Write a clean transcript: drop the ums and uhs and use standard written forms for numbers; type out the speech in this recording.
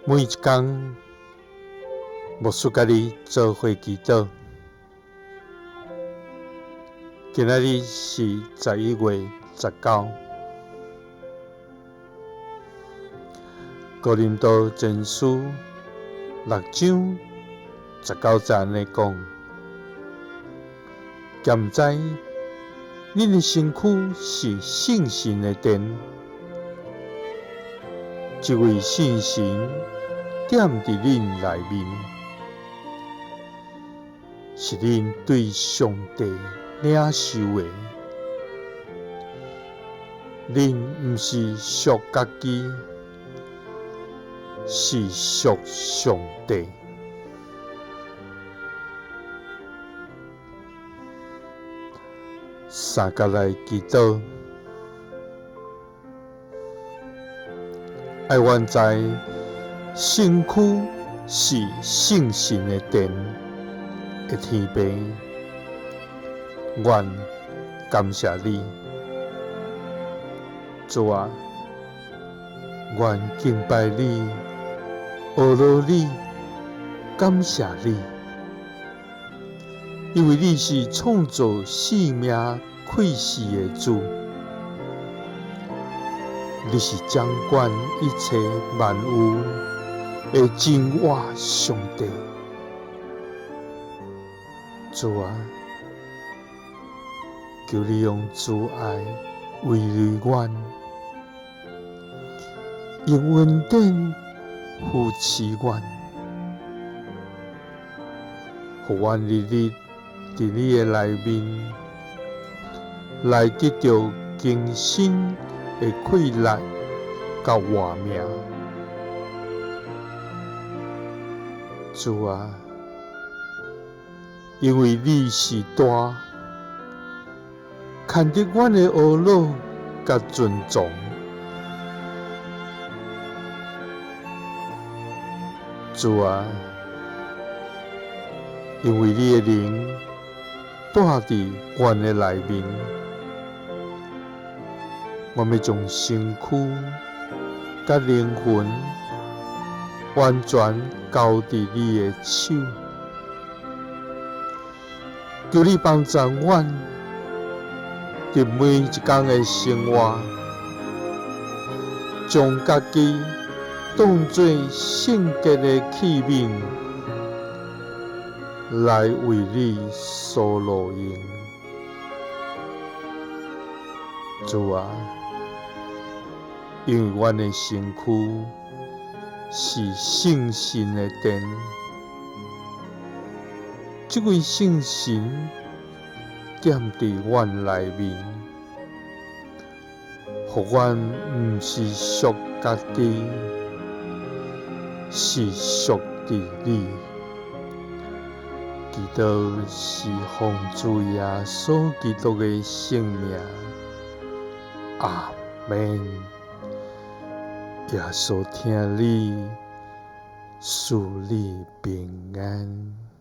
每一工，牧師佮你做伙祈禱。今仔日是11月19，哥林多前書六章十九節按呢講：敢毋知恁的身軀是聖神的殿，這位聖神踮佇恁內面，是恁對上帝領受的。恁毋是屬家己，是屬上帝。三佮來祈禱，愛阮知身軀是聖神的殿的天父，阮感謝你，主啊，阮敬拜你，阿羅你，感謝你，因為你是創造生命氣息的主，你是掌管一切萬有的真活上帝。主啊，求你用慈愛慰慰阮，用恩典扶持阮，予阮日日佇你的內面來得著更新的氣力佮活命。主啊，因為你是大，牽得阮的懊惱佮尊崇。主啊，因為你的靈住佇阮的內面，我欲將身軀佮靈魂完全交佇你的手，求你幫助阮佇每一工的生活，將家己當做聖潔的器皿，來為你所路用。主啊，因為阮的身軀是聖神的殿，這位聖神踮佇阮內面，予阮毋是屬家己，是屬佇你。祈禱是奉主耶穌基督的聖名，阿們。耶穌疼你，賜你平安。